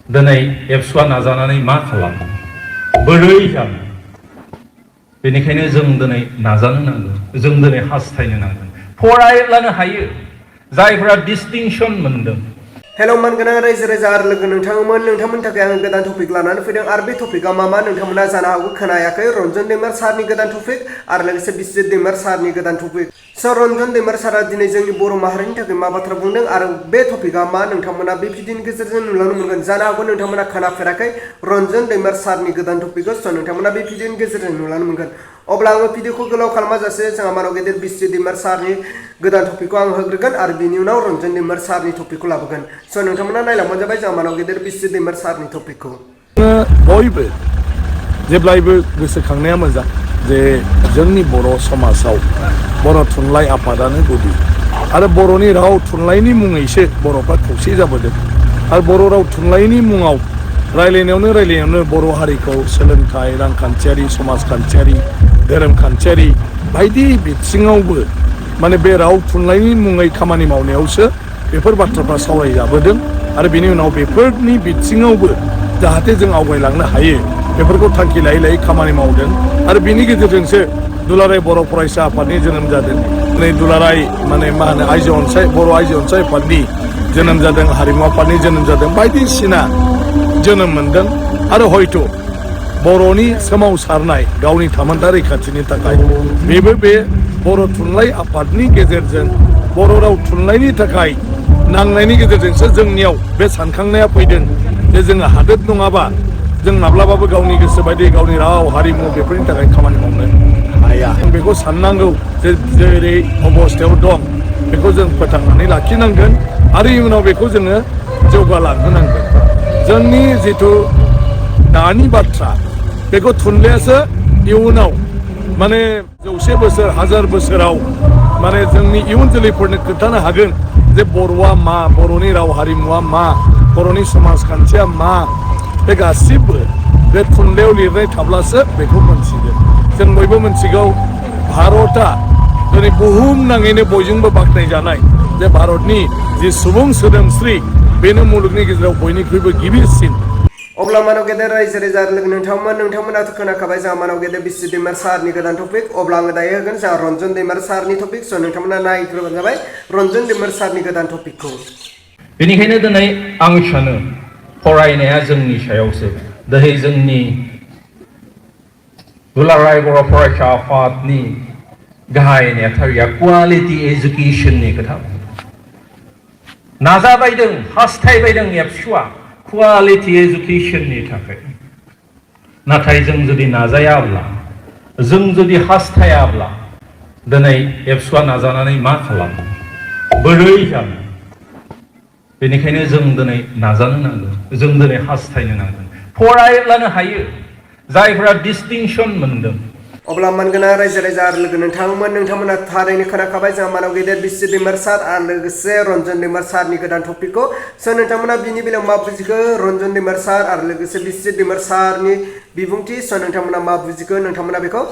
दिनै एबसुआ नाजानानै मा खालामो बोरै जानो बेनिखायनो जों दिनै नाजानो नांगोन जों दिनै हास्थायनो नांगोन फरायब्लानो हायो जायफोरा डिस्टिंसन मोनदों हेलौ मानगोनां रायजो राजा आरो लोगो नोंथांमोननि थाखाय आं गोदान टपिक लानानै फैदों आरो बे टपिकआ मा नोंथांमोना जानो हागौ खोनायाखै रन्जन दैमारी सारनि गोदान टपिक आरो लोगोसे बिस्वजित दैमारी सारनि गोदान टपिक रन्जन दैमारी सारा दिनै जोंनि बर' माहारिनि थाखाय मा बाथ्रा बुंदों आरो बे टपिकआ मा नोंथांमोना बे भिडिअनि गेजेरजों नुलांनो मोनगोन जानो हागौ नोंथांमोना खोनाफेराखै रन्जन दैमारी सारनि गोदान टपिकखौ नोंथांमोना बे भिडिअनि गेजेरजों नुलांनो मोनगोन अब्ला आङो भिडिअखौ गोलाव खालामाजासे जोंहा मानाव गेदेर बिस्वजित दैमारी सारनि गोदान टपिकखौ आं होग्रोगोन आरो बिनि उनाव रन्जन दैमारी सारनि टपिकखौ लाबोगोन नोंथांमोना नायलांबानो जाबाय जोंहा मानाव गेदेर बिस्वजित दैमारी सारनि टपिकखौ बयबो जेब्लायबो गोसोखांनाया मोजां जे जोंनि बर' समाजाव बर' थुनलाइ आफादानो गुदि आरो बर'नि राव थुनलाइनि मुङैसो बर'फ्रा खौसे जाबोदों आरो बर' राव थुनलाइनि मुङाव रायलायनायावनो बर' हारिखौ सोलोंथाइ रांखान्थियारि समाजखान्थियारि धोरोमखान्थियारि बायदि बिथिङावबो माने बे राव थुनलाइनि मुङै खामानि मावनायावसो बेफोर बाथ्राफ्रा सावरायजाबोदों आरो बेनि उनाव बेफोरनि बिथिङावबो जाहाथे जों आवगायलांनो हायो बेफोरखौ थांखि लायै लायै खामानि मावदों आरो बेनि गेजेरजोंसो दुलाराय बर' फरायसा आफादनि जोनोम जादों नै दुलाराय माने मा होनो बर' आइजो अनसाय आफादनि जोनोम जादों हारिमु आफादनि जोनोम जादों बायदिसिना जोनोम मोनदों आरो हयथ' बर'नि सोमावसारनाय गावनि थामोनथा रैखाथिनि थाखाय बेबो बे बर' थुनलाइ आफादनि गेजेरजों बर' राव थुनलाइनि थाखाय नांनायनि गेजेरजोंसो जोंनियाव बे सानखांनाया फैदों जे जोङो हादोर नङाबा जों माब्लाबाबो गावनि गोसो बायदि गावनि राव हारिमु बेफोरनि थाखाय खामानि मावनो हाया जों बेखौ साननांगौ जे जेरै अबस्थायाव दं बेखौ जों फोथांनानै लाखिनांगोन आरो इयुनाव बेखौ जोङो जौगालांहोनांगोन जोंनि जिथु दानि बाथ्रा बेखौ थुनलाइयासो इयुनाव माने 100 बोसोर 1000 बोसोराव माने जोंनि इयुन जोलैफोरनो खोन्थानो हागोन जे बर'आ मा बर'नि राव हारिमुआ मा बर'नि समाजखान्थिया मा बे गासिबो बे थुनलाइयाव लिरनाय थाब्लासो बेखौ मोनथिगोन जों बयबो मोनथिगौ भारतआ दिनै बुहुम नाङैनो बयजोंबो बाख्नायजानाय जे भारतनि जि सुबुं सोदोमस्रि बेनो मुलुगनि गेजेराव बयनिख्रुइबो गिबिसिन अब्ला मानाव गेदेर रायजो राजा लोगो नोंथांमोनाथ' खोनाखाबाय जोंहा मानाव गेदेर बिस्वजित दैमारी सारनि गोदान टपिक अब्ला आङो दायो होगोन जोंहा रन्जन दैमारी सारनि टपिक नोंथांमोना नायग्रोबानो जाबाय रन्जन दैमारी सारनि गोदान टपिकखौ बेनिखायनो दिनै आं सानो फरायनाया जोंनि सायावसो दिनै जोंनि दुलाराय बर' फरायसा आफादनि गाहाय नेहाथारिया क्वालिटि एजुकेसननि खोथा नाजाबायदों हास्थायबायदों एबसुआ क्वालिटि एजुकेसननि थाखाय नाथाय जों जुदि नाजायाब्ला जों जुदि हास्थायाब्ला दिनै एबसुआ नाजानानै मा खालामो बोरै जानो बेनिखायनो जों दिनै नाजानो नांगोन जों दिनै हास्थायनो नांगोन फरायब्लानो हायो जायफोरा डिस्टिंसन मोनदों अब्ला मानगोनां रायजो राजा आरो लोगो नोंथांमोना थारैनो खोनाखाबाय जोंहा मानाव गेदेर बिस्वजित दैमारी सार आरो लोगोसे रन्जन दैमारी सारनि गोदान टपिकखौ नोंथांमोना बिनि बेलायाव मा बुजिखो रन्जन दैमारी सार आरो लोगोसे बिस्वजित दैमारी सारनि बिबुंथि नोंथांमोना मा बुजिखो नोंथांमोना बेखौ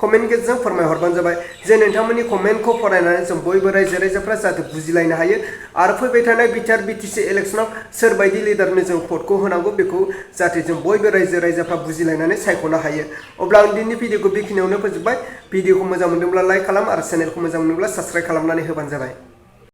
कमेन्ट गेजेरजों फोरमायहरबानो जाबाय जे नोंथांमोननि कमेन्टखौ फरायनानै जों बयबो रायजो राजाफ्रा जाहाथे बुजिलायनो हायो आरो फैबाय थानाय बिटिसि इलेक्सनाव सोरबायदि लिडारनो जों भटखौ होनांगौ बेखौ जाहाथे जों बयबो रायजो राजाफ्रा बुजिलायनानै सायख'नो हायो अब्ला आं दिनैनि भिडिअखौ बेखिनियावनो फोजोबबाय भिडिअखौ मोजां मोनदोंब्ला लाइक खालाम आरो चेनेलखौ मोजां मोनदोंब्ला साबस्क्राइब खालामनानै होबानो जाबाय।